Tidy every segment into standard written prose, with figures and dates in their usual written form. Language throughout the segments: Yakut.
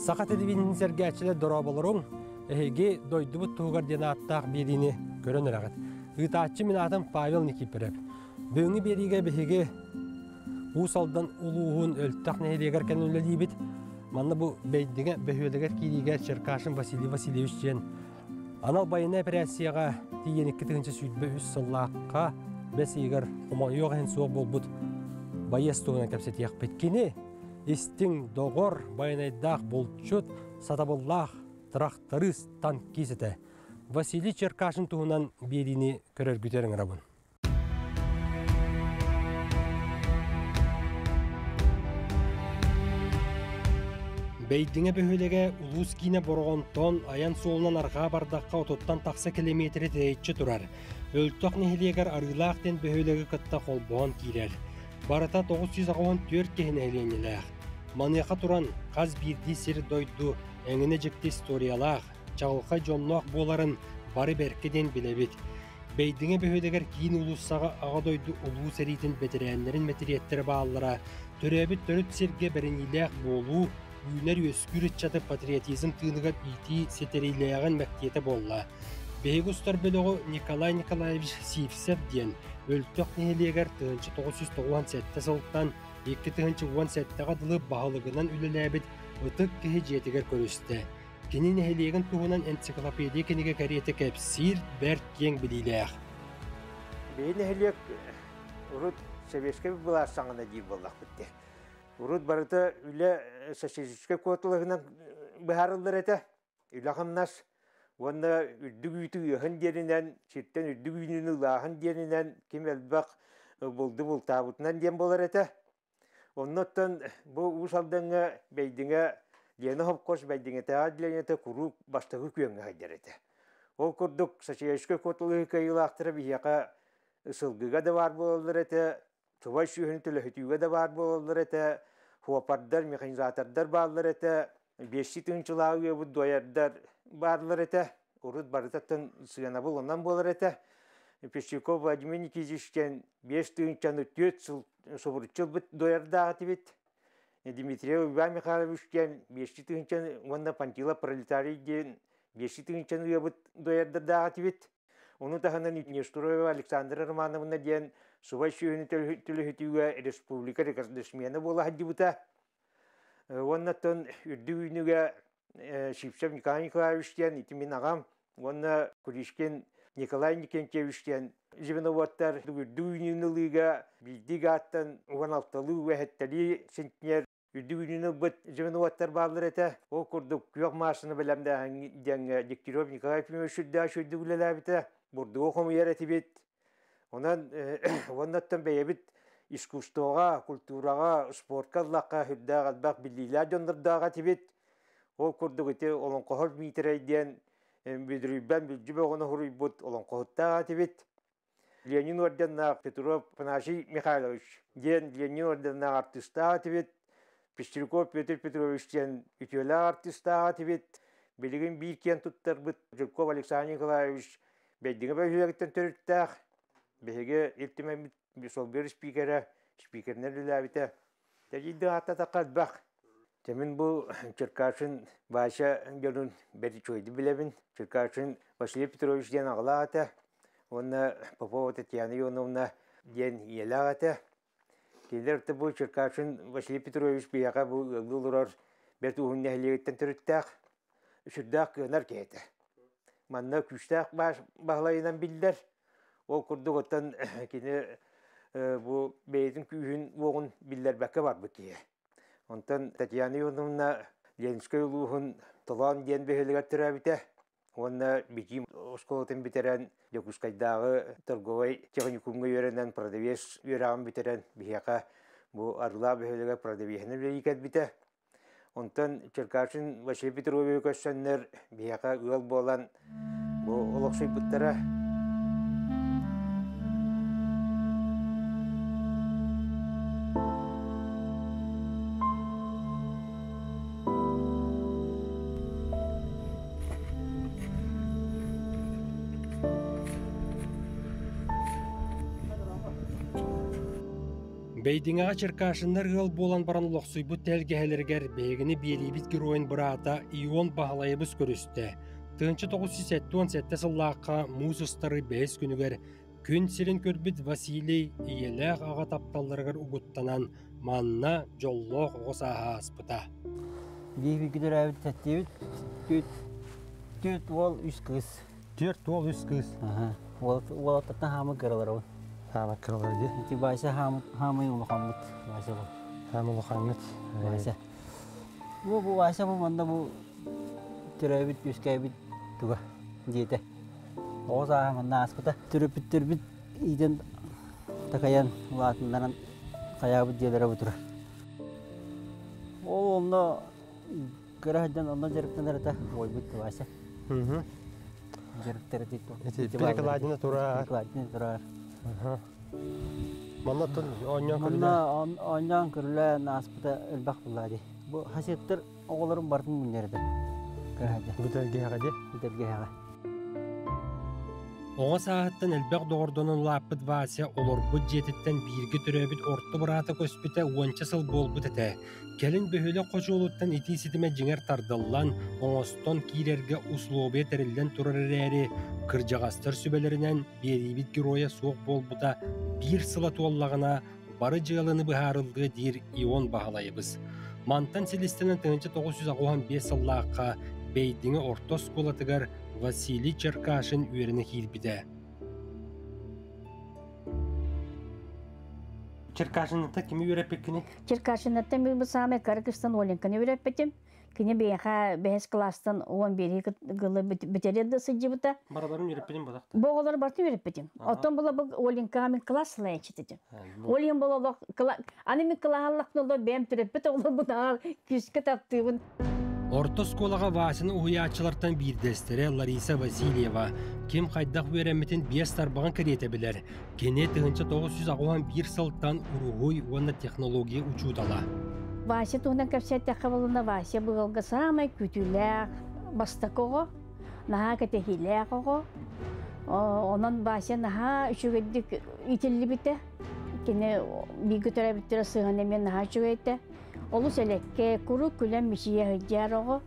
Саха телевидениетин сэргээччилэр дорооболоруҥ! Эһиги дойдубут туһугар диэн ааттаах биэриини көрөн эрэҕит. Ыытааччы мин аатым Павел Никифоров. Бүгүҥҥү биэриигэ биһиги Уус Алдан улууһун Өлтөх нэһилиэгэр кэлэн үлэлиибит. Манна бу Бэйдиҥэ бөһүөлэгэр киириигэ Черкашин Василий Васильевич диэн анал байыаннай эпэрээссийэҕэ тиийэн 2023 сыллаахха бэс ыйыгар хомойуох иһин суох буолбут байыас туһунан кэпсэтиэхпит. Кини истиҥ доҕор, байанайдаах булчут, сатабыллаах тырахтарыыс, танкист этэ. Василий Черкашин туһунан биэриини көрөргүтүгэр ыҥырабын. Бэйдиҥэ бөһүөлэгэ улуус киинэ Бороҕонтон айан суолунан арҕаа бардахха отуттан тахса килэмиэтири тэйиччи турар. Өлтөх нэһилиэгэр Арыылаах диэн бөһүөлэги кытта холбоон киирэр. Барыта 984 киһи нэһилиэнньэлээх. Маныаха туран, хас биирдии сир-дойду эҥинэ дьикти историялаах, чаҕылхай дьонноох буоларын бары бэркэ диэн билэбит. Бэйдиҥэ бөһүөлэгэр киин уулуссаҕа Аҕа дойду Улуу сэриитин бэтэрээннэрин мэтириэттэрэ бааллара, төрөөбүт төрүт сиргэ бэриниилээх буолуу, үүнэр-үөскүүр ыччаты патриотизм тыыныгар иитии ситэриилээҕин мэктиэтэ буолла. Биһиги устар бөлөҕү Николай Николаевич Сивцев диэн Өлтөх нэһилиэгэр 1997 сылтан 2017-ҕэ дылы баһылыгынан үлэлээбит ытык киһи дьиэтигэр көрүстэ. Кини нэһилиэгин туһунан энциклопедия кинигэ кэриэтэ кэпсиир бэрт киэҥ билиилээх. Биһи нэһилиэк урут сэбиэскэй былаас саҕана диир буоллахпыт дии. Урут барыта үлэ социалистическай куоталаһынан быһаарыллар этэ. Үлэ-хамнас уонна үрдүк үүтү ыаһын диэнинэн, сиртэн үрдүк үүнүүнү ылааһын диэнинэн ким элбэх булду бултаабытынан диэн буолар этэ. Оннуттан бу Уус Алдаҥҥа Бэйдиҥэ Лена Хопкос Бэйдиҥэтээҕи отделениета куруук бастакы күөҥҥэ сылдьар этэ. Ол курдук Сочаевскай куоталаһыы кыайыылаахтара биһиэхэ сылгыга да баар буолаллар этэ, субай сүөһүнү төлөһүтүүгэ да баар буолаллар этэ, хуопардар, механизатордар бааллар этэ, биэстии тыһыынчалаах ыабыт дуойардар бааллар этэ. Урут барытыттан сыанабыл онон буолар этэ. Песчуков Владимир Никитич диэн 5 тыһыынчаны 4 сыл субуруччу ылбыт дуойардаах этибит. Дмитриев Иван Михайлович диэн 5 тыһыынчаны уонна Пантила Пролетарий диэн 5 тыһыынчаны ыабыт дуойардардаах этибит. Ону таһынан Неустроева Александра Романовна диэн субай сүөһүнү төлөһүтүүгэ республика рекордсмена буола сылдьыбыта. Уоннаттан үрдүк үүнүүгэ Сивцев Николай Николаевич диэн ити мин аҕам уонна Кулишкин Николай Никентьевич диэн звеноводтар үрдүк үүнүүнү ылыыга биирдии гааттан 16-лыы үөһэттэлии центнер үрдүк үүнүүнү ылбыт звеноводтар бааллар этэ. Ол курдук күөх маассаны бэлэмнээһин диэҥҥэ Дегтярев Николай Ефимович сүрдээх үчүгэйдик үлэлээбитэ. Бурдугу хомуйар этибит. Онон уоннаттан бэйэбит искусствоҕа, культураҕа, спортка ыллахха сүрдээх элбэх биллиилээх дьоннордоох этибит. Ол курдук ити олоҥхоһор Миитэрэй диэн бүдүрүйбэн бүлдьү бөҕөнү суруйбут олоҥхоһуттаах этибит. Ленин орденнаах Петров Афанасий Михайлович диэн Ленин орденнаах артыыстаах этибит. Пестряков Петр Петрович диэн үтүөлээх артыыстаах этибит. Билигин биир киэн туттарбыт Жирков Александр Николаевич Бэйдиҥэ бөһүөлэгиттэн төрүттээх. Биһиги Ил Түмэммит солбуйар спикерэ, спикеринэн үлэлээбитэ. Тэрийдэ ааттатахха элбэх. Дьэ мин бу Черкашин Вася дьонун бэрт үчүгэйдик билэбин. Черкашин Василий Петрович диэн аҕалаах этэ. Уонна Попова Татьяна Ионовна диэн ийэлээх этэ. Кинилэр бу Черкашин Василий Петрович биһиэхэ бу ыаллыы олорор бэрт уһун нэһилиэгиттэн төрүттээх, сүрдээх кыанар киһи этэ. Манна күүстээх баһылайынан биллэр. Ол курдук оттон кини бу бэйэтин күүһүн-уоҕун биллэрбэккэ барбыт киһи. Онтон Татьяна Ивановна Ленскэй улууһун Толоон диэн бөһүөлэгэр төрөөбүтэ уонна Бикиим оскуолатын бүтэрэн Дьокуускайдааҕы торговай техникумҥа үөрэнэн продавец үөрэҕин бүтэрэн биһиэхэ бу Арылаах бөһүөлэгэр продавеһынан үлэлии кэлбитэ. Онтон Черкашин Василий Петровиһы көрсөннөр биһиэхэ ыал буолан бу олохсуйбуттара. Бэйдиҥэҕэ Черкашиннар ыал буолан баран олохсуйбут тэлгэһэлэригэр биһигини биэриибит геройун быраата Ион Баһылайабыс көрүстэ. 1977 сыллаахха муус устары бэһис күнүгэр күн сирин көрбүт Василий ийэлээх аҕа тапталларыгар угуттанан манна дьоллоох оҕо сааһа ааспыта. Биһиги төрөөбүт сэттиэбит түөрт уол, үс кыыс. Түөрт уол, үс кыыс. Уолаттартан хаамыт кыраларабын. Хаамыт кыралар дии. Ити Вася хаамый улахаммыт. Вася бу. Хаамы улахаммыт. Вася. Бу Вася бу манна бу төрөөбүт, үөскээбит туга диэтэ. Оҕо сааһа манна ааспыта. Төрөппүттэрбит иитэн такайан улаатыннаран хайаабыт дьиэлэрэ бу турар. Ол онно кыра сылдьан онно дьарыктанар этэ уойбут Вася. Дьарыктар Ити перекладина турар. Перекладина турар. Манна оонньоон көрүлээн. Манна оонньоон көрүлээн ааспыта элбэх буллаа дии. Бу хасеттар оҕолорун бартын мунньар этэ. Кыра сылдьан. Бүтэргэһэҕэ дии. Бүтэргэһэҕэ. Оҕо сааһыттан элбэх доҕордонон улааппыт Вася олорбут дьиэтиттэн бииргэ төрөөбүт орто быраата көспүтэ уонча сыл буолбут этэ. Кэлин бөһүөлэк хочуолуттан итии ситимэ дьиҥэр тардыллан, оҥостон киирэргэ услуобуйа тэриллэн турар эрээри, кырдьаҕастар сүбэлэринэн биэриибит геройа суох буолбута биир сыла туоллаҕына бары дьыаланы быһаарыллыа диир Ион Баһылайабыс. Мантан силистэнэн 1995 сыллаахха Бэйдиҥэ орто оскуолатыгар Василий Черкашин үөрэнэ киирбитэ. Черкашинаттан кими үөрэппиккиний? Черкашинаттан мен саамай кыра кыстан Оленьканы үөрэппитим. Кини биһиэхэ бэһис класстан 11 гылы бүтэриэр да сылдьыбыта. Барыларын үөрэппитим бодах. Бу оҕолору барытын үөрэппитим. Оттон була бу Оленькаҕа мин класс салайааччы этим. Олин була олох аны мин кылааһаллахпын олох бэйэм төрөппүт оҕолорбун күүскэ таптыыбын. Орто оскуолаҕа Васяны уһуйааччылартан биирдэстэрэ Лариса Васильева ким хайдах үөрэммитин биэс тарбаҕын кэриэтэ билэр. Кини 1981 сылтан уруһуй уонна технология учуутала. Вася туһунан кэпсэттэххэ буоллунна, Вася бу ыалга саамай күүтүүлээх бастакы оҕо, наһаа кэтэһиилээх оҕо. Онон Вася наһаа үчүгэйдик иитиллибитэ. Кини бииргэ төрөөбүттэрэ сыһыан эмиэ наһаа үчүгэй этэ. Олус элэккэ, куруук күлэн мичийэ сылдьар оҕо.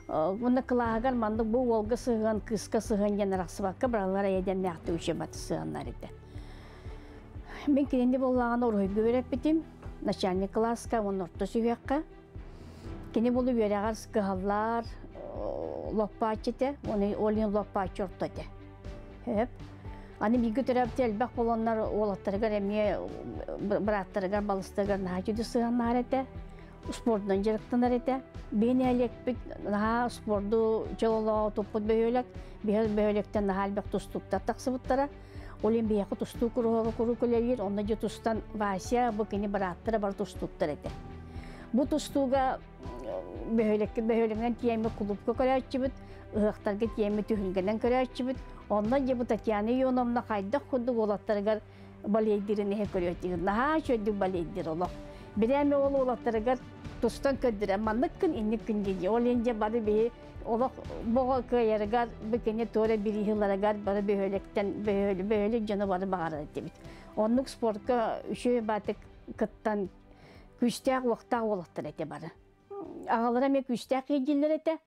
Уонна кылааһыгар маннык бу уолга сыһыан, кыыска сыһыан диэн арахсыбакка бараллар эйэдэмнээхтик учебаты сыһыаннар этэ. Мин кинини буоллаҕына уруһуйга үөрэппитим, начальник кылааска уонна орто сүһүөххэ. Кини булу үөрэҕэр кыһаллар лоппааччы этэ, ол иһин лоппааччы орто этэ. Сөп. Аны бииргэ төрөөбүт элбэх буоланнар уолаттарыгар эмиэ бырааттарыгар, балыстарыгар наһаа үчүгэй сыһыаннаһар этэ. Спордунан дьарыктанар этэ. Биһи нэһилиэкпит наһаа спорду чололоо туппут бөһүөлэк. Биһи бөһүөлэктэн наһаа элбэх тустууктар тахсыбыттара. Ол иһин биһиэхэ тустуу куруһуога куруук үлэлиир. Онно дьэ тустан Вася бу кини бырааттара бары тустууктар этэ. Бу тустууга бөһүөлэккэ бөһүөлэгинэн тиэмэ кулуупка көрөөччүбүт, ыһыахтарга тиэмэ түһүлгэнэн көрөөччүбүт. Онно дьэ бу Татьяна Ионовна хайдах курдук уолаттарыгар балейдирин иһэ көрүөтүгүн. Наһаа үчүгэйдик балейдир олох. Бирээмэ ол уолаттарыгар тустан көрдөрөн маннык күн, инник күн дии. Ол иһин дьэ бары биһи олох боҕо кыайарыгар, бу кини туора бирииһиларыгар бары бөһүөлэктэн бөһүөлэк дьоно бары баҕарар этибит. Оннук спортка үчүгэй баатык кыттан күүстээх уохтаах уолаттар этэ бары. Аҕалара эмиэ күүстээх киһи этэ.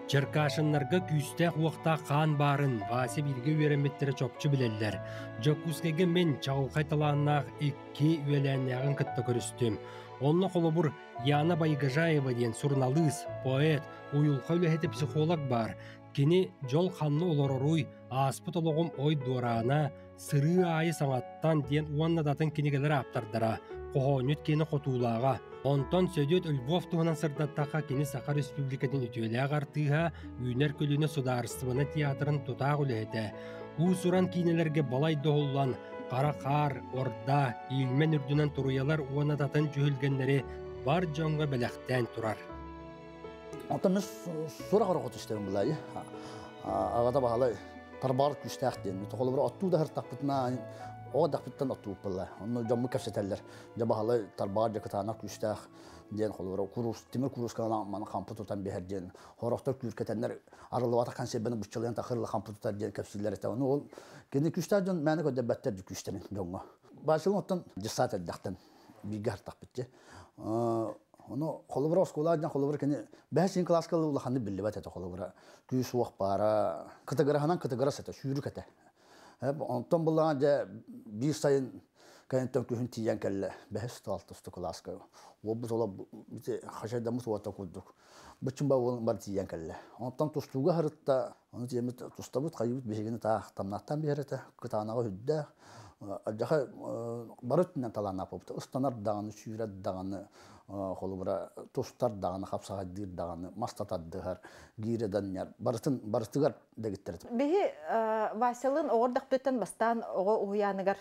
Черкашиннарга күүстээх уохтаах хаан баарын Вася бииргэ үөрэммиттэрэ чопчу билэллэр. Дьокуускайга мин чаҕылхай талааннаах икки үөлээннээҕин кытта көрүстүм. Онно холобур Яна Байгожаева диэн суруналыыс, поэт, уйулҕа үлэһитэ психолог баар. Кини дьол ханна олороруй, ааспыт олоҕум ой дуораана, сырыы аайы саҥаттан диэн уонна да атын кинигэлэр ааптардара, хоһоонньут киэнэ хотуулааҕа. Онтон Сөдүөт Львов туһунан сырдаттахха, кини Саха Республикатын үтүөлээх артыыһа, үүнэр көлүөнэ судаарыстыбаннай театрын тутаах үлэһитэ. Уус-уран киинэлэргэ балай доһуллан, Хара хаар, Орда, Иилмэн үрдүнэн туруйалар уонна да атын дьүһүлгэннэри бар дьоҥҥо бэлэхтээн турар. Оттон мен сурах орохот истерим булайы. Аҕата баһалай тарбаар күүстээх диэн. Холобура оттуу да хартахпытына оҕо дахпыттан оттууппалла. Онно дьоммут кэпсэтэллэр. Дьэ баһалай тарбаар дьэ кытаанах күүстээх диэн холобура куруус тимир куруусканан маны хампы тутан биһэр диэн. Хорохтор күүркэтэннэр арыллыбатах консерваны буччалыйан тахырла хампы тутар диэн кэпсииллэр этэ. Ону ол кини күүстээх дьон мээнэ көрдөрбөттөр күүстэрин дьоҥҥо. Баасылын оттон дьыссаат эрдэхтэн бииргэ хартахпытчы. Ону холобура оскуола дьан холобура кини бэһис кылааска улаханнык биллибэт этэ холобура күүс уох баара кытыгыраһынан кытыгырас этэ сүүрүк этэ. Онтон буллаҕа дьэ биир сайын кэнниттэн күһүн тиийэн кэллэ бэһис алтыс кылааска уолбут ола хачайдаммыт уота курдук быччын ба уолун бар тиийэн кэллэ. Онтон тустууга харытта ону тиэмит тустабыт хайыбыт биһигини таах тамнаттан биһэр этэ кытаанаҕа үрдээх Дьаха бары өттүнэн талааннаах ыстанар даҕаны, сүүрэр даҕаны, холобура тустар даҕаны, хапсаҕайдыыр даҕаны, мас татардыһар, гиирэ данньар, барытын барытыгар дэгиттэр. Биһи Васялын оҕор бастаан оҕо уһуйааныгар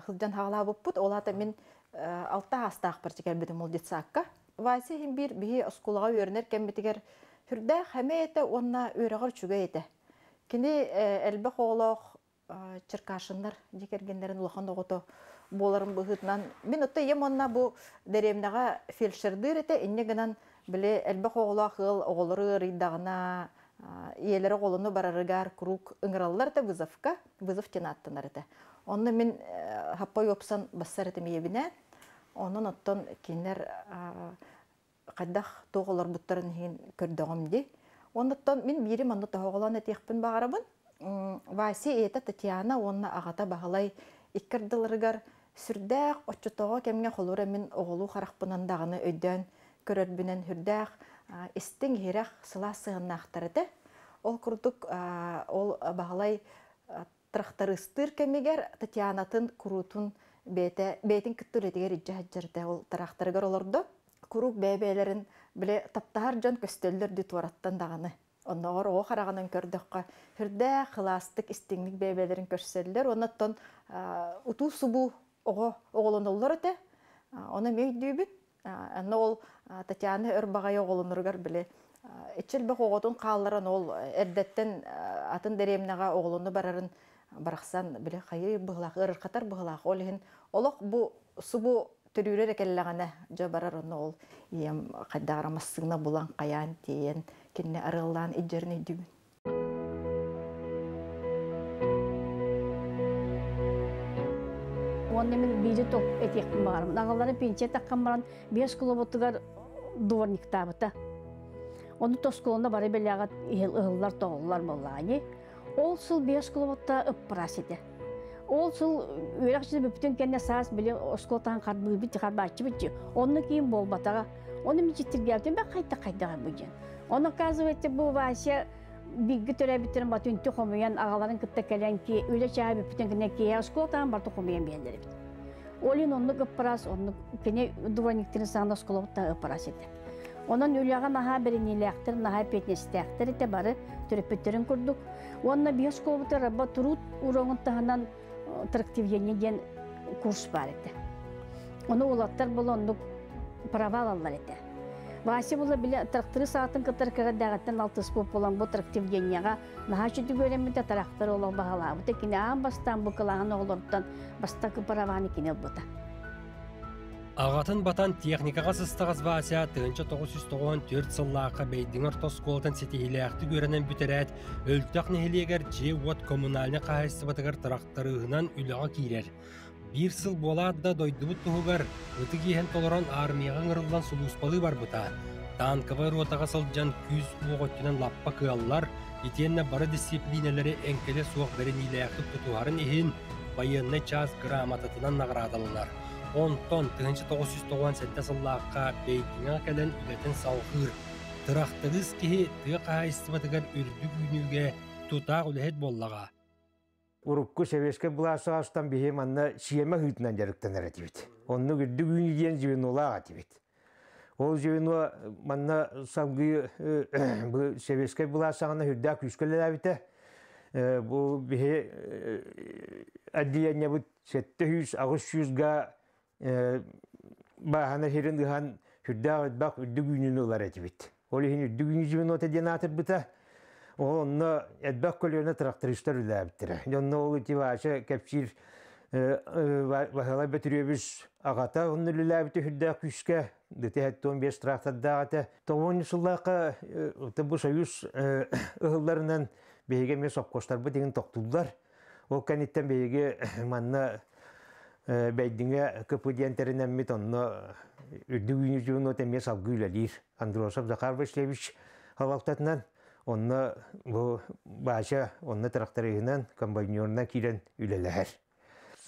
сылдьан хаалаабыппыт. Ол аата мин алта аастаахпар кэлбитим ол детсакка. Вася иһин биир биһи оскуолаҕа үөрэнэр кэммитигэр хүрдээх хэмэ этэ уонна үөрэҕэр үчүгэй этэ. Кини элбэх оҕолоох Черкашиннар дьиэ кэргэннэрин улахан оҕото буоларын быһыытынан мин отто ийэм уонна бу дэриэбинэҕэ фельдшердыыр этэ инньэ гынан били элбэх оҕолоох ыал оҕолору ыарыйдаҕына ийэлэрэ оҕолону барарыгар куруук ыҥыраллар этэ вызовка вызов диэн ааттанар этэ онно мин хаппай уопсан бассар этим ийэбинээн онон оттон кинилэр хайдах туох олорбуттарын иһин көрдөҕүм дии. Оннуттан мин биирим онно тоһоҕолоон этиэхпин баҕарабын. Вася ийэтэ Татьяна уонна аҕата Баһылай икки ардыларыгар сүрдээх оччотооҕу кэмҥэ холура мин оҕолуу харахпынан даҕаны өйдөөн көрөрбүнэн сүрдээх истиҥ иһирэх сылаас сыһыаннаахтар этэ. Ол курдук ол Баһылай трактористыыр кэмигэр Татьянатын куруутун бэйэтэ бэйэтин кытта үлэтигэр илдьэ сылдьар этэ. Ол тыраахтарыгар олордо. Куруук бэйэ-бэйэлэрин били таптаһар дьон көстөллөр дии туораттан даҕаны. Оннооҕор оҕо хараҕынан көрдөххө сүрдээх кылаастык истиҥник бэйэ-бэйэлэрин көрсөллөр. Оннуттан утуу-субуу оҕо оҕолоноллор этэ. Ону эмиэ өйдүүбүн. Онно ол Татьяна өр баҕайы оҕолоноругар били иччи элбэх оҕотун хаалларан ол эрдэттэн атын дэриэбинэҕэ оҕолону барарын барахсан били хайыы быһылаах ыарырхатар быһылаах ол иһин олох бу субу төрүүрэ эрэ кэллэҕинэ дьэ барар онно ол ийэм хайдах эрэ массыына булан хайаан тиэйэн кинини арыаллаан илдьэрин өйдүүбүн. Уонна мин биири топ этиэхпин баҕарабын. Аҕаларын пенсия таххан баран биэс кулубутугар дворниктаабыта. Ону тоскуолана бары бэлэҕэ ыһыллар тоҕуллар буоллаҕа Ол сыл биэс кулубутта ыппырас этэ. Ол сыл үөрэх дьыла бүппүтүн кэннэ саас били оскуолатан харбыырбыт харбааччыбыт онно киин буолбатаҕа. Ону мин читтиргээбитим бэ хайдах хайдаҕа бу диэн. Ону оказывается бу Вася бииргэ төрөөбүттэрин батүнтү хомуйан аҕаларын кытта кэлэн ки үлэ чааһа бүппүтүн кэннэ киэһэ оскуолатаан барыта хомуйан биэрэллэр эбит. Ол иһин оннук ыппырас, оннук кини дворниктарын саҕана оскуолабыттан ыппырас этэ. Онон үлэҕэ наһаа бэриниилээхтэр, наһаа эппиэтинэстээхтэр этэ бары төрөппүттэрин курдук. Уонна биһи оскуолабытыгар раба труд уруогун таһынан трактивление диэн курс баар этэ. Ону уолаттар була оннук права алаллар этэ. Вася була биле тракторы саатын кытары кыра алтыспыт буолан бу трактивлениеҕа наһаа үчүгэй үөрэммитэ трактор олох баһалаабыта. Кини аан бастаан бу кылааһын оҕолоруттан бастакы праваны кини ылбыта. Аҕатын батан техникаҕа сыстаҕас Вася 1994 сыллаахха Бэйдиҥ орто оскуолатын ситиһиилээхтик үөрэнэн бүтэрээт, Өлтөх нэһилиэгэр дьиэ-уот коммунальнай хаһаайыстыбатыгар тырахтарыыһынан үлэҕэ киирэр. Биир сыл буолаат да дойдубут туһугар ытык иэһин толорон армияҕа ыҥырыллан сулууспалыы барбыта. Танковай ротаҕа сылдьан күүс-уох өттүнэн лаппа кыаллар, итиэннэ бары дисциплинэлэри эҥкилэ суох бэриниилээхтик тутуһарын иһин байыаннай чаас грамотатынан наҕараадаланар. Онтон 1997 сыллаахха Бэйдиҥэҕэ кэлэн үлэтин салҕыыр. Тырахтарыыс киһи тыа хаһаайыстыбатыгар үрдүк үүнүүгэ тутаах үлэһит буоллаҕа. Урукку сэбиэскэй былаас саҕастан биһи манна сиэмэ ыһыытынан дьарыктанар этибит. Оннук үрдүк үүнүү диэн звенолаах этибит. Ол звено манна салгыы бу сэбиэскэй былаас саҕана үрдээх күүскэ үлэлээбитэ. Бу биһи отделениебыт 700-800 га бааһына сирин ыһан сүрдээх элбэх үрдүк үүнүүнү ылар этибит. Ол иһин үрдүк үүнүү звенота диэн аатырбыта. Ол онно элбэх көлүөнэ трактористар үлэлээбиттэрэ. Дьонно ол ити Вася кэпсиир Баһылай Бөтүрүөбүс аҕата онно үлэлээбитэ сүрдээх күүскэ ДТ-75 трактордаах этэ. Тоҕуон сыллаахха бу союз ыһылларынан биһиги эмиэ сопхуостарбыт иҥин тохтууллар. Ол кэнниттэн биһиги манна Бэйдиҥэ КП диэн тэринэммит онно үрдүк үүнүү эмиэ салгыы үлэлиир. Андросов Захар Васильевич халалтатынан онно бу Баача онно тракториһынан, комбайнерынан киирэн үлэлэһэр.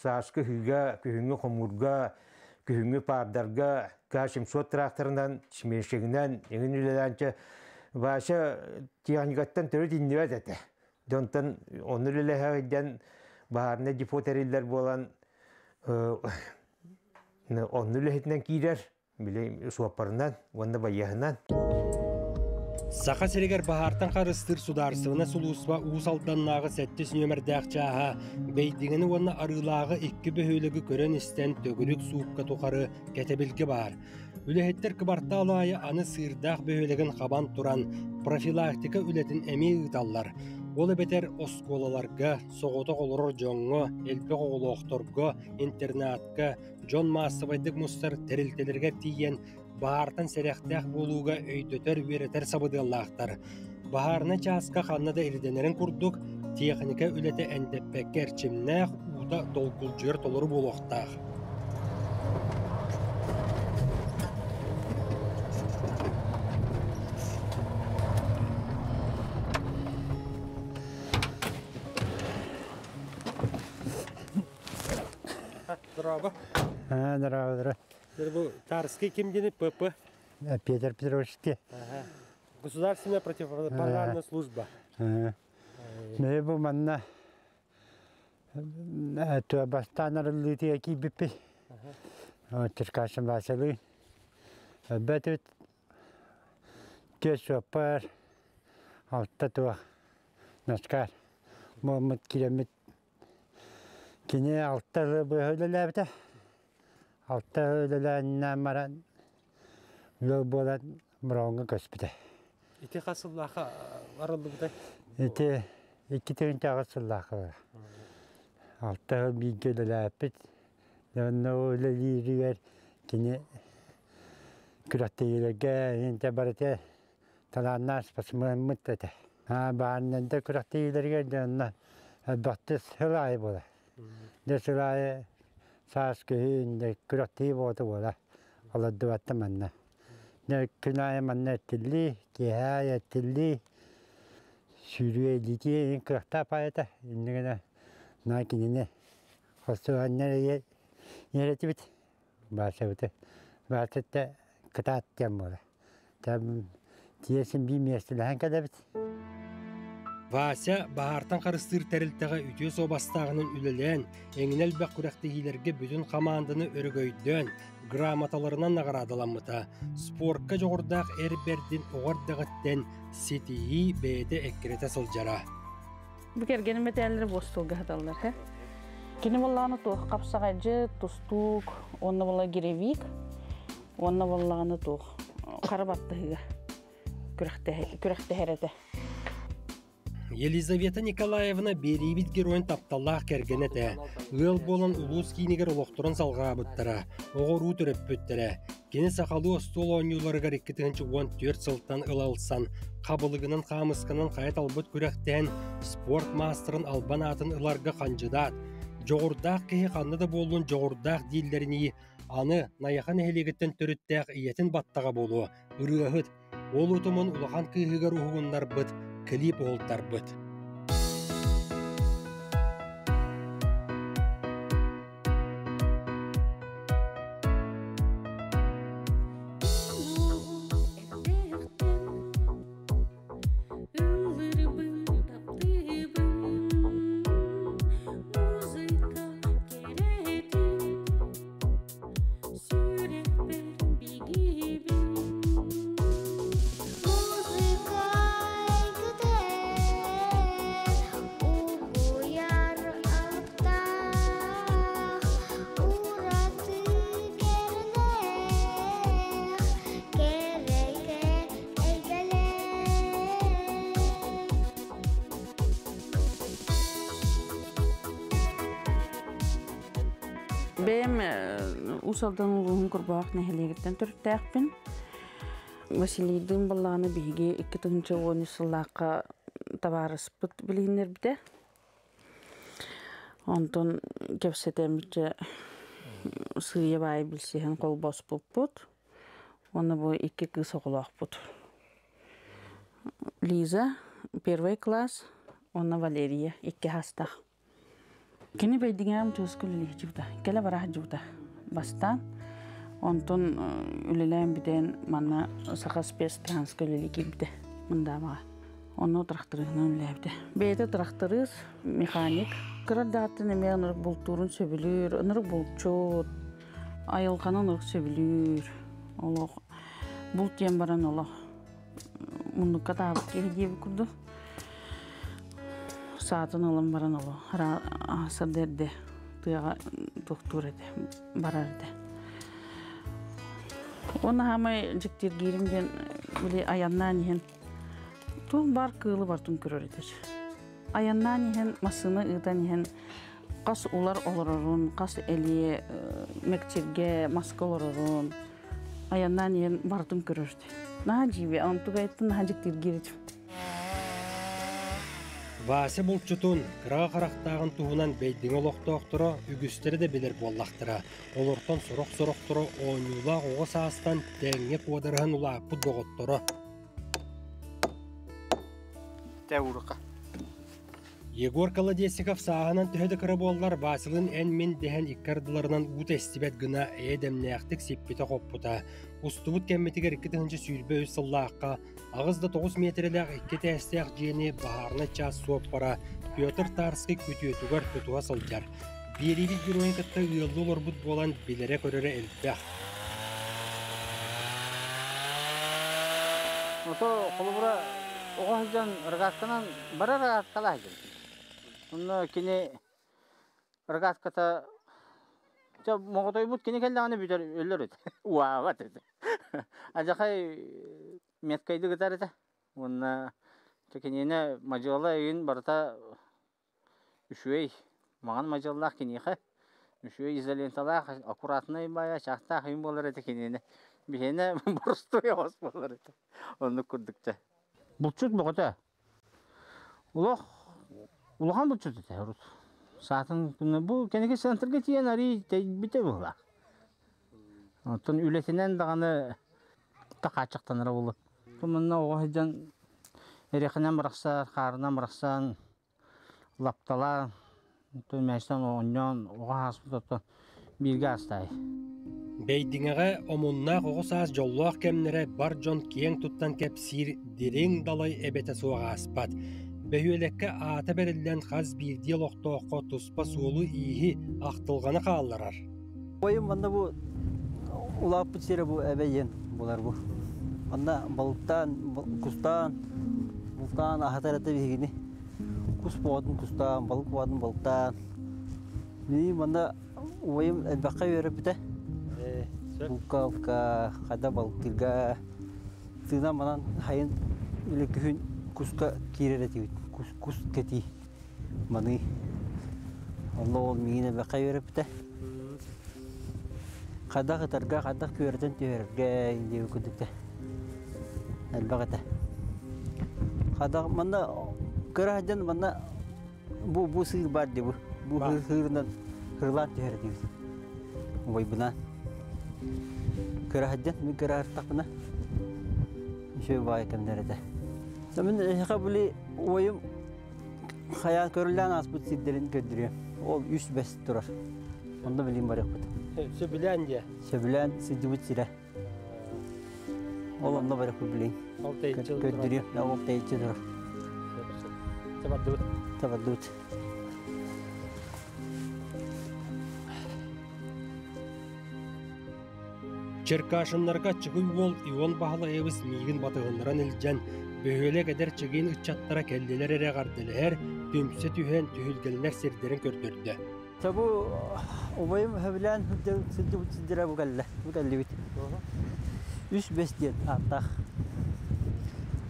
Сааскы ыһыыга, күһүҥҥү хомуурга, күһүҥҥү паардарга К-700 тракторынан, смешигинэн эҥин үлэлээнчэ Вася техникаттан төрүт иннибэт этэ. Дьонтон онно үлэлэһэ баһаарынай депо тэриллэр буолан онно үлэһитинэн киирэр, били суоппарынан уонна байыаһынан. Саха сиригэр баһаартан харыстыыр судаарыстыбаннай сулууспа Уус Алданнааҕы сэттис нүөмэрдээх чааһа Бэйдиҥэни уонна Арыылааҕы икки бөһүөлэги көрөн-истэн төгүрүк суукка тухары кэтэбилгэ баар. Үлэһиттэр кыбартаал аайы аны Сыырдаах бөһүөлэгин хабан туран профилактика үлэтин эмиэ ыыталлар. Ол эбэтэр оскуолаларга, соҕотох олорор дьоҥҥо, элбэх оҕолоохторго, интернатка, дьон маассабайдык мустар тэрилтэлэригэр тиийэн баһаартан сэрэхтээх буолууга өйдөтөр-үөрэтэр сабыдыаллаахтар. Баһаарынай чааска ханна да ирдэнэрин курдук, техника үлэтэ эндэппэккэ эрчимнээх, уута долгулдьуйар толору буолуохтаах. Здорово. Здорово, здорово. Бу Тарский ким диэни ПП? Петр Петрович. Государственная противопожарная служба. Мэ бу манна бастаан арыллыытыга киирбиппит. Черкашин Василий. Бөтүт түөс суоппар, алта туох наскар. Муоммут киирэммит Кини алта ыры быһа үлэлээбитэ. Алта үлэлээнинэн баран ыал буолан Бороҕоҥҥо көспүтэ. Ити хас сыллаахха арыллыбытай? Ити 2008 сыллаахха. Алта сыл бииргэ үлэлээппит. Онно үлэлииригэр кини күрэхтэһиилэргэ интэ барыта талааннаах спортсменмыт этэ. Бааннарда күрэхтэһиилэригэр дьэ онно элбэхтик сыл аайы буолар. Дьэ сыл аайы саас күһүн дьэ күрэхтэһии буолта буолар. Олордубаттар манна. Дьэ күн аайы манна эртиллии, киэһэ аайы эртиллии, сүүрүү илиитии иһин кыахтаах паайата. Инньэ гына наа кинини хостуһаннар иэрэтибит. Баасабыты. Баасатта кытаат диэн буолар. Тиэсин биир миэстэлэһэн кэлэбит. Вася баһаартан харыстыыр тэрилтэҕэ үтүө суобастааҕынан үлэлээн, эҥинэ элбэх күрэхтэһиилэргэ бүтүн хамаанданы өрөгөйдөөн, грамоталарынан наҕараадаламмыта. Спортка дьоҕурдаах эр бэрдин оҕо эрдэҕиттэн ситиһии бэйэтэ эккирэтэ сылдьара. Бу кэргэним мэтээллэри буостуолга сыталлар. Кини буоллаҕына туох хапсаҕайдьыт, тустуук, уонна буолла гиревик, уонна буоллаҕына туох хара баттаһыыга күрэхтэһэр этэ. Елизавета Николаевна биэриибит геройун тапталлаах кэргэнэ этэ. Ыал буолан улуус киинигэр олохторун салҕаабыттара, оҕо-уруу төрөппүттэрэ. Кини сахалыы остуол оонньууларыгар 2014 сылтан ыла ылсан, хабылыгынан хаамысканан хайа талбыт күрэхтэһэн, спорт маастарын албан аатын ыларга хандьыдаат. Дьоҕурдаах киһи ханна да буоллун дьоҕурдаах дииллэринии, аны Найаха нэһилиэгиттэн төрүттээх ийэтин баттаҕа буолуо, ырыаһыт, ол утумун улахан кыыһыгар уһугуннарбыт, клип уһултарбыт. Бэйэм Уус Алдан улууһун Курбаах нэһилиэгиттэн төрүттээхпин. Василийдыын баллааны биһиги 2013 сыллаахха табаарыспыт билиһиннэрбитэ. Онтон кэпсэтэммитчэ Сыыйа баай билсиһэн холбоспуппут. Уонна бу икки кыыс оҕолоохпут. Лиза первый класс, уонна Валерия икки хастах. Кини бэйдиҥээм чуоска үлэлиһдьибитэ, кэлэ бара сылдьыбыта бастаан. Онтон үлэлээн бүтэн манна Саха спецтранска үлэлии киирбитэ Мындаабаҕа. Онно тракторыһынан үлэлээбитэ. Бэйэтэ тракторист, механик. Кыра эрдэҕиттэн эмиэ ынырык бултуурун сөбүлүүр, ынырык булчут, айылҕаны ынырык сөбүлүүр. Олох булт диэн баран олох муннукка таабыт киһи диэбит курдук. Саатын ылан баран олох сарда эрдэ тыаҕа туохтуур этэ, барар этэ. Уонна хаамай дьиктиргиирим диэн били айаннаан иһэн туох баар кыылы бартын көрөр этэ. Айаннаан иһэн, массыына ыытан иһэн хас улар олорорун, хас элиэ мэкчиргэ, маска олорорун айаннаан иһэн барытын көрөр этэ. Наһаа дьиибэ, онтуга айттын наһаа дьиктиргиир этим. Вася булчутун, кыраҕа харахтааҕын туһунан Бэйдиҥэ олохтоохторо үгүстэрэ да билэр буоллахтара. Олортон сорох-сорохторо оонньуулаах оҕо саастан тэҥҥэ куодарыһан улааппыт доҕотторо. Егор Колодезников сааһынан төһө да кыра буоллар, Василын эн-мин дэһэн икки ардыларынан уута эстибэт гына эйэ-дэмнээхтик сиппитэ-хоппута. Устубут кэммитигэр 2023 сыллаахха 8 да 9 миэтэрэлээх икки этээстээх дьиэни баһаарынай чаас суоппара Петр Тарский күтүөтүгэр тутуһа сылдьар. Биэриибит геройун кытта ыаллыы олорбут буолан билэрэ-көрөрө элбэх. Ото холобура оҕо сылдьан рогатканан бары рогаткалаах сылдьабыт. Онно кини рогатката чэ моҕотойбут кини кэллэҕинэ бүтэр өлөр этэ. Уаабат этэ. Адьахай меткайды кытар этэ. Уонна киниэнэ мадьыала өйүн барыта үчүгэй маҥан мадьыаллаах киниэхэ үчүгэй изоленталаах аккуратнай баайа чаахтаах өйүн буолар этэ киниэнэ. Биһиэнэ боростуой оҕус буолар этэ. Оннук курдук чэ. Булчут бөҕөтө. Олох улахан булчут этэ урут. Саатын бу кэнники центрга тиийэн арый тэйбитэ быһыылаах. Оттон үлэтинэн даҕаны хааччахтанара буолуо. Манна оҕо сылдьан эриэхинэн бырахсар, хаарынан бырахсан, лапталаан, мээчтэн оонньоон оҕо ааспыт оттон бииргэ аастаай. Бэйдиҥэҕэ омуннаах оҕо саас дьоллоох кэмнэрэ бар дьон киэҥ туттан кэпсиир дириҥ далай эбэтэ суох ааспат. Бөһүөлэккэ аата бэриллэн хас биирдии олохтооххо туспа суолу-ииһи, ахтылҕаны хаалларар. Ойум манна бу улааппыт сирэ бу эбэйиэн булар бу. Манна балыктаан, кустаан, бултаан аһатар этэ биһигини. Кус буоҕатын кустаан, балык буоҕатын балыктаан. Мин манна убайым элбэххэ үөрэппитэ. Булка, хада балыктыырга тыынан манан хайын үлэ күһүн куска киирэр этибит. Кус, кус кэтии маныы. Онно ол миигин элбэххэ үөрэппитэ. Хайдах ытарга, хайдах күөрэтэн түһэрэргэ диэбит курдук элбэх этэ. Хайдах манна кыра сылдьан манна бу бу сыыр баар дии бу. Бу сыырынан хырлаан түһэр этибит. Убайбынаан. Кыра сылдьан, мин кыра сырыттахпына үчүгэй баҕайы кэмнэр этэ. Мин эһиэхэ били убайым хайаан көрүлээн ааспыт сирдэрин көрдөрүөм. Ол үс бэс турар. Онно билин барыахпыт. Сөбүлээн дьэ. Сөбүлээн сылдьыбыт сирэ. Ол онно барыахпыт билин. Ол тэйиччи Көрдөрүөм. Ол тэйиччи турар. Табардыбыт. Табардыбыт. Черкашиннарга аччыгый уол Ион Баһылайабыс миигин батыһыннаран илдьэн, бөһүөлэк эдэр чэгиэн ыччаттара кэллилэр эрэ эҕэрдэлэһэр, түмсэ түһэн түһүлгэлэнэр сирдэрин көрдөрдө. Бу убайым сөбүлээн сылдьыбыт сирдэрэ бу кэллэ, бу кэллибит. Үс бэс диэн ааттаах.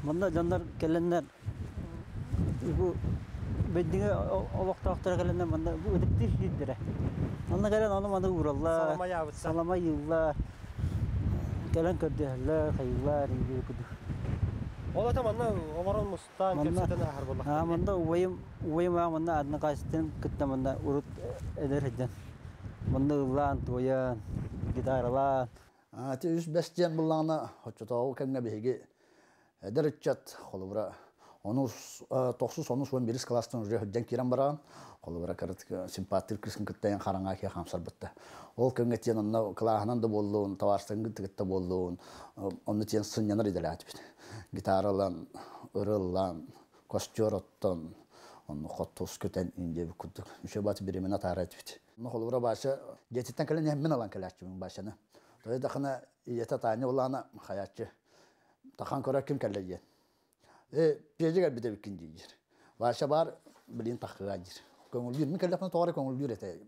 Манна дьоннор кэлэннэр бу бэйдиҥэ олохтоохторо кэлэннэр манна бу ытыктыыр сирдэрэ. Манна кэлэн ону маны уураллар, салама ыйыыллар, кэлэн көрдөһөллөр, хайыыллар, иҥдиир курдук. Ол ата манна олорон мустаан кэпсэтэн ааһар буоллахтар. Манна убайым убайым аа манна одноклассниктарын кытта манна урут эдэр сылдьан. Манна ыллаан, туойан, гитаралаан. Ити үс бэс диэн буллаҕына, оччотооҕу кэмҥэ биһиги эдэр ыччат, холобура, ону тохсус онус уон биирис кылаастан уже сылдьан киирэн бараҕын, холобура, кырытык симпаттыыр кыыскын кытта эн хараҥа киһи хаамсарбытта. Ол кэмҥэ тиэн онно кылааһынан да буоллун, табаарыстаргын кытта буоллун, онно тиэн сынньанар идэлээтибит. Гитара ылан, ыры ыллаан, костер оттон, онно хоттус көтөн индиэбит курдук. Үчүгэй бааты бириэмэни атаара этибит. Онно холобура Баша дьиэтиттэн кэлэн иһэн мин ылан кэлээччибин Башаны. Тоҕо дахына ийэтэ Таня улаана хайааччы тахан көрөр ким кэллэ диэн. Э, пиэдьэ кэлбит эбиккин диир. Вася баар билин таххыга диир. Көҥүллүүр. Мин кэллэхпинэ тоҕо эрэ көҥүллүүр этэ.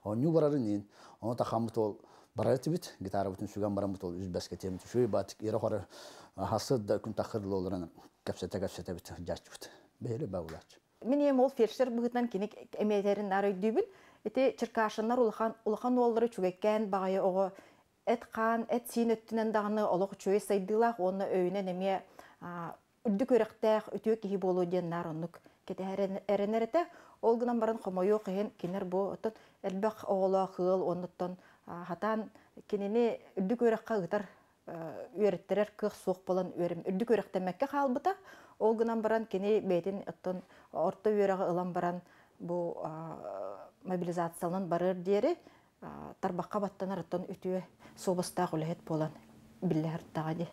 Оонньуу барарын иин. Ону тахаммыт ол барар этибит. Гитарабытын сүгэн бараммыт ол үс бэскэ тиэмит. Үчүгэй баатык иэрэ хоры хасыр да күн таххыр олорон кэпсэтэ-кэпсэтэбит дьааччыбыт. Бэйэлэ баа булааччы. Мин ийэм ол фельдшер быһыытынан кини эмиэтэрин наар өйдүүбүн. Ити Черкашиннар улахан улахан уоллара үчүгэйкээн баҕайы оҕо эт-хаан, эт-сиин өттүнэн даҕаны олох үчүгэй сайдыылаах уонна өйүнэн эмиэ үрдүк үөрэхтээх үтүө киһи буолуо диэн наар оннук кэтэһэр эрэнэр этэ. Ол гынан баран хомойуох иһин кинилэр бу оттон элбэх оҕолоох ыал уоннуттан хатаан кинини үрдүк үөрэххэ ыытар үөрэттэрэр кыах суох буолан үрдүк үөрэхтэммэккэ хаалбыта. Ол гынан баран кини бэйэтин оттон орто үөрэҕи ылан баран бу мобилизацияланан барыар диэри тарбахха баттанар оттон үтүө суобастаах үлэһит буолан биллэ сырыттаҕа дии.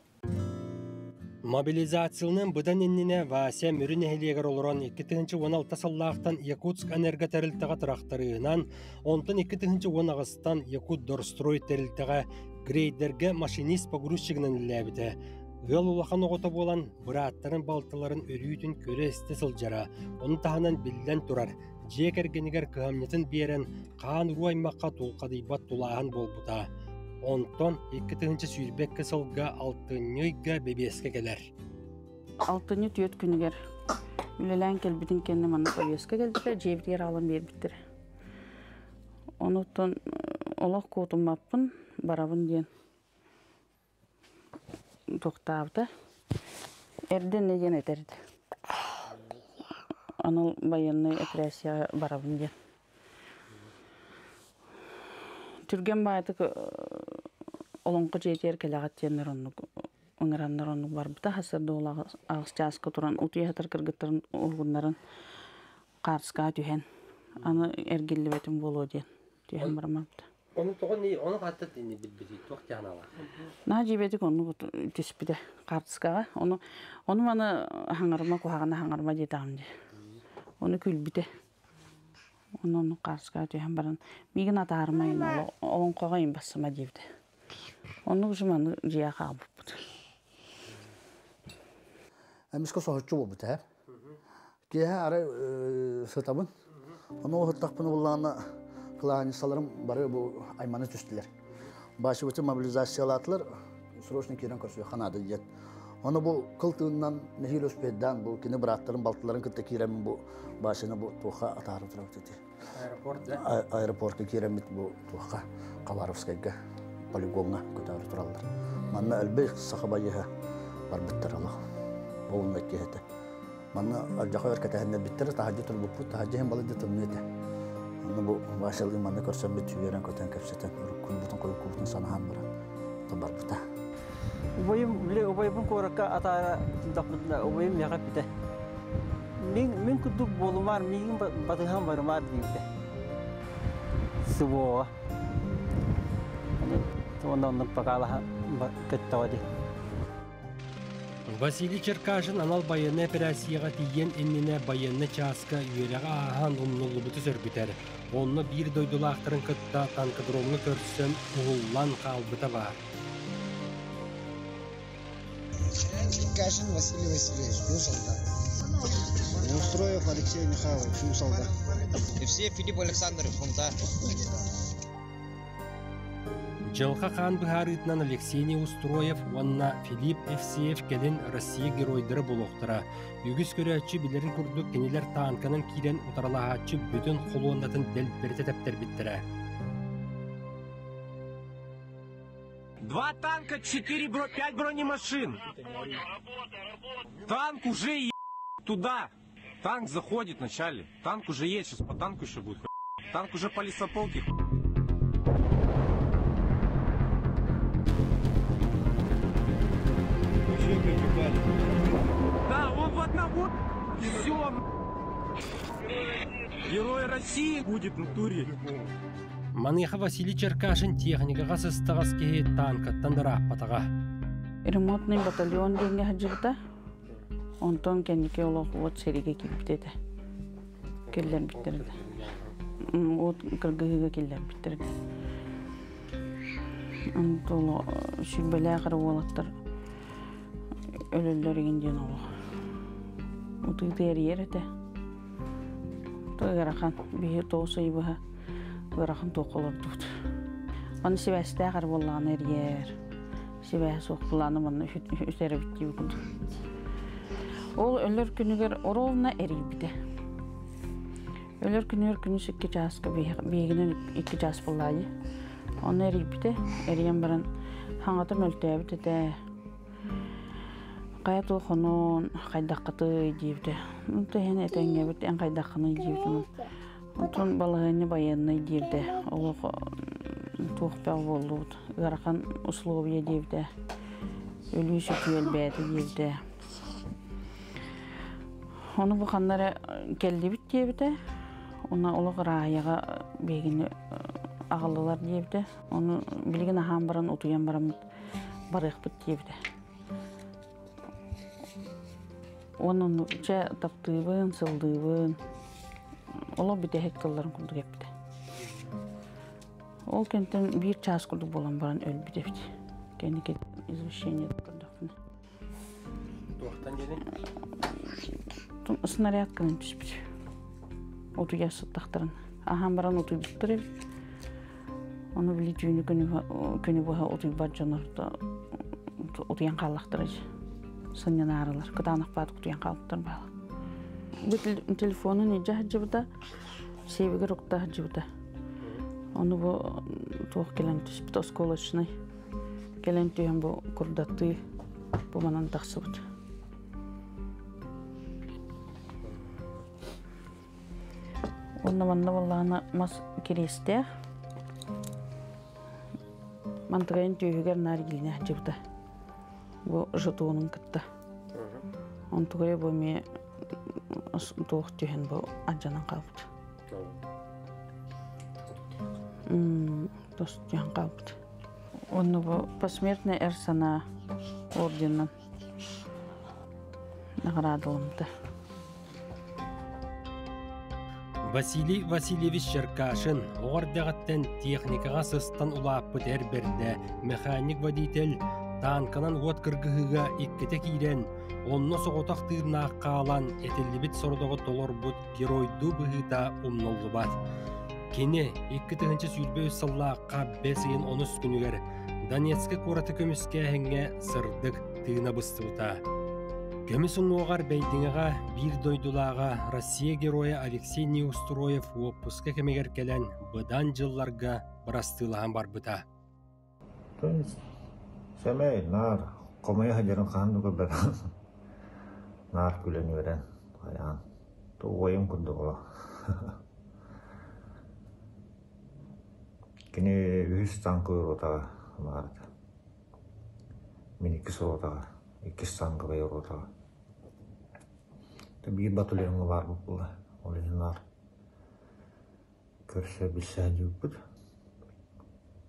Мобилизацияланан быдан иннинэ Вася Мүрү нэһилиэгэр олорон 2016 сыллаахтан Якутск энерго тэрилтэҕэ тырахтарыынан, онтон 2018-тан Якутдорстрой тэрилтэҕэ грейдергэ машинист-погрузчигынан үлэлээбитэ. Ыал улахан оҕото буолан, бырааттарын балтыларын өрүүтүн көрө-истэ сылдьара, ону таһынан биллэн турар, дьиэ кэргэнигэр кыһамньытын биэрэн, хаан-уруу аймахха тулхадыйбат тулааһын буолбута. Онтон 2022 сылга алтынньы ыйга бэбиэскэ кэлэр. Алтынньы түөрт күнүгэр үлэлээн кэлбитин кэннэ манна повестка кэлбитэ, дьиэбитигэр аҕалан биэрбиттэрэ. Онуттан олох куотуммаппын, барабын диэн туохтаабыта. Эрдэ инньэ диэн этэр этэ. Анал байыаннай операцияҕа барабын диэн. Түргэн баайдык олоҥхо дьиэтигэр кэлэҕит диэннэр оннук ыҥыраннар оннук барбыта. Сарсыарда ол аҕыс чааска туран утуйа сытар кыргыттарын уһугуннаран хаартыскаҕа түһэн аны эргиллибэтим буолуо диэн түһэн бараммыта. Ону тоҕо ону хатта тини билбитий туох диэн Наһаа дьиибэтик оннук түспүтэ хаартыскаҕа. Ону ону маны хаҥарыма куһаҕаны хаҥарыма диэтэҕим дии. Ону күлбүтэ. Ону оннук хаартыскаҕа түһэн баран миигин атаарымайын олоҥхоҕо иҥ бассыма диэбитэ. Оннук уже маны дьиэҕэ хаалбыппыт. Эмискэ соһуччу буолбут ээ. Киэһэ арай сытабын. Ону уһуттахпына буллаҕына кылаанньыссаларым бары бу аймана түстүлэр. Баачыбытын мобилизациялаатылар, срочно киирэн көрсүөххэ наада диэн. Ону бу кыл тыынынан нэһиилэ успейдаан бу кини бырааттарын, балтыларын кытта киирэммин бу Башины бу туохха атаара турабыт ити. Аэропорт да? Аэропортка киирэммит бу туохха Хабаровскайга полигоҥҥа көтөөрү тураллар. Манна элбэх саха байыһа барбыттар олох. Ол киһи этэ. Манна алдьархай өр кэтэһиннэрбиттэрэ, таһырдьа турбуппут, таһырдьа иһин балайда тымныы этэ. Онно бу Васялыын манна көрсөммүт, үөрэн-көтөн кэпсэтэн, уруккубутун, хойуккубутун санаһан баран барбыта. Убайым, били убайбын куоракка атаара тындахпытына, убайым миэхэ эппитэ. Мин, мин курдук буолумаар, миигин батыһан барымаар диэбитэ. СВО. Уонна оннук бакаалаһа көттөҕө дии. Василий Черкашин анал байыаннай эпэрээссийэҕэ тиийиэн иннинэ байыаннай чааска үөрэҕи ааһан умнуллубуту сөргүтэр. Онно биир дойдулаахтарын кытта танкодромҥа көрсөн уһуллан хаалбыта баар. Черкашин Василий Васильевич, Уус-Алдан. Неустроев Алексей Михайлович, Уус-Алдан. Евсеев Филипп Александрович, Сунтаар. Дьылҕа хаан быһаарыытынан Алексей Неустроев уонна Филипп Евсеев кэлин Россия геройдара буолуохтара. Үгүс көрөөччү билэрин курдук кинилэр таанканан киирэн утарылаһааччы бүтүн холуоннатын дэлбэритэ тэптэрбиттэрэ. Два танка, четыре бро, пять бронемашин. Танк уже туда. Танк заходит вначале. Танк уже есть, сейчас по танку еще будет. Танк уже по лесополке. Да, он в одного. Все. Герой России будет в натуре. Маныаха Василий Черкашин техникаҕа сыстаҕас киһи танкаттан ырааппатаҕа. Ремонтный батальон диэҥҥэ сылдьыбыта. Онтон кэнники олох уот сэриигэ киирбит этэ. Киллэрбиттэр этэ. Уот кыргыһыыга киллэрбиттэр этэ. Онтон сүүрбэлээх эрэ уолаттар өлөллөр игин диэн олох утуйда эрийэр этэ. Ыарахан биһи тоҕус ый быһа ыарахан туохха олордубут. Аны сибээстээх эрэ буоллаҕына эрийэр. Сибээһэ суох былааны манна үтэрэбит дии курдук. Ол өлөр күнүгэр ровно эрийбитэ. Өлөр күнүгэр күнүс икки чааска биһигинэн икки чаас буоллаайы. Ону эрийбитэ. Эрийэн баран хаҥата мөлтөөбүт этэ. Хайа туох онон хайдаххытый диэбитэ. Тэһэн этэҥҥэбит эн хайдаххыный диэбитим. Онтон балаһыанньа байыаннай диэбитэ. Олох туох бөҕө буоллубут. Ыарахан условия диэбитэ. Өлүү сүтүү элбээтэ диэбитэ. Ону бу ханна эрэ кэллибит диэбитэ. Уна олох ырааһыйаҕа биһигини аҕаллылар диэбитэ. Ону билигин аһаан баран утуйан бараммыт барыахпыт диэбитэ. Уонна чэ таптыыбын, сылдыыбын. Олох бүтэһик тылларын курдук эппитэ. Ол кэнтэн биир чаас курдук буолан баран өлбүт эбит. Кэнники извещение көрдөхпүнэ. Туохтан диэни? Снаряд кынан түспүт. Утуйа сыттахтарын. Аһаан баран утуйбуттар эбит. Ону били түүнү күнү быһа утуйбат дьонор утуйан хааллахтара сынньанаарылар. Кытаанах баат утуйан хаалбыттар баала. Бу телефонун илдьэ сылдьыбыта, сиэбигэр укта сылдьыбыта. Ону бу туох кэлэн түспүт осколочнай. Кэлэн түһэн бу курдаттыы бу манан тахсыбыт. Уонна манна буоллаҕына мас кириэстээх. Мантыгайын түөһүгэр наар илиинэ сылдьыбыта. Бу жетонун кытта. Онтугайа бу эмиэ туох түһэн бу алдьанан хаалбыт. Тос түһэн хаалбыт. Онно бу посмертный эр санаа орденынан наҕараадаламмыта. Василий Васильевич Черкашин оҕо эрдэҕиттэн техникаҕа сыстан улааппыт эр бэрдэ, механик-водитель, таанканан уот кыргыһыыга иккитэ киирэн, онно соҕотох тыыннаах хаалан этиллибит сорудоҕу толорбут геройдуу быһыыта умнуллубат. Кини 2023 сыллаахха бэс ыйын онус күнүгэр Донецкай куораты көмүскээһиҥҥэ сырдык тыына быстыбыта. Көмүс уҥуоҕар Бэйдиҥэҕэ биир дойдулааҕа Россия Геройа Алексей Неустроев уоппуска кэмигэр кэлэн быдан дьылларга бырастыылаһан барбыта. Сэмэй, наар хомойо сылдьарын хаһан да көрбөтөҕүм. Наар күлэн үөрэн, хайаан, уойум курдук олох. Кини үһүс танка ротаҕа баар этэ. Мин иккис ротаҕа, иккис танковай ротаҕа. Биир батальоҥҥа баарбыт буолла. Ол иһин наар көрсө билсэ сылдьыбыппыт.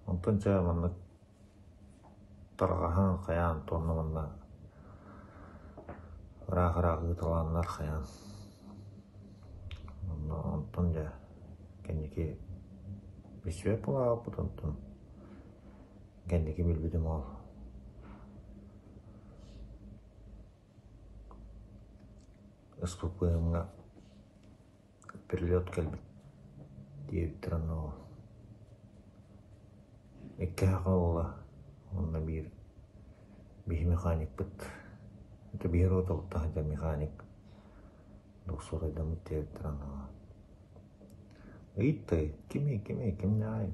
Онтон дьэ маннык тарҕаһан хайаан туонна манна ыраах-ыраах ыыталааннар хайаан онно онтон дьэ кэнники билсибэт буолаабыппыт онтон кэнники билбитим ол СППМ-ҥа Прилет кэлбит диэбиттэр онно икки саха уола уонна биир биһи механикпыт это биһи ротабыт таһырдьа механик двухсотайдаммыт диэбиттэр онно ыйытта кимий кимий кимнээҕий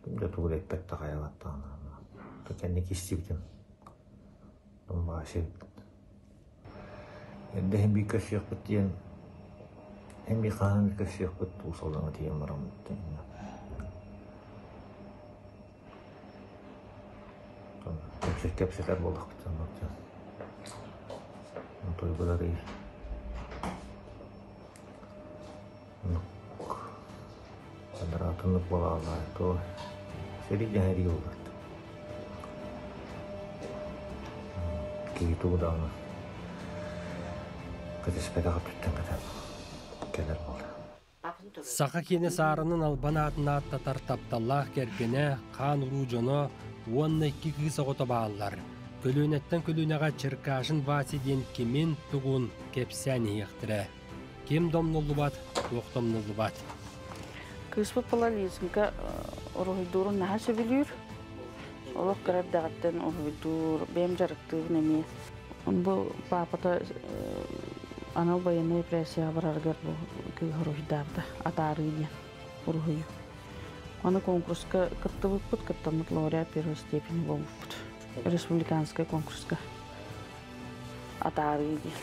ким да тугу да эппэт да хайалаттаҕына кэнники истибитим Донбассе Эрдэ иһин биир көрсүөхпүт диэн Эн би хаһан көрсүөхпүт уусаллаҥа тиийэн бараммыт. Кэпсэтэр буоллахпыт. Тойбулары Квадратыннык буолааллар то сэрии дьэһэрии буолар. Киһи тугу даҕаны кэтиспэтэх өттүттэн кэтэн кэлэр буолар. Саха киэнэ саарынын албан аатын ааттатар тапталлаах кэргэнэ, хаан уруу дьоно уонна икки кыыс оҕото бааллар. Көлүөнэттэн көлүөнэҕэ Черкашин Вася диэн кимин, тугун кэпсээн иһиэхтэрэ. Ким домнуллубат, туох домнуллубат. Кыыспыт була Лизинка уруһуйдуурун наһаа сөбүлүүр. Олох кыра эрдэҕиттэн уруһуйдуур, бэйэм дьарыктыыбын эмиэ. Бу паапата анал байыаннай операцияҕа барарыгар бу кыыс уруһуйдаабыта, атаарыы диэн уруһуйу. Аны конкурска кыттыбыппыт, кыттаммыт лауреат первой степени буолбуппут. Республиканскай конкурска атаарыы диэн.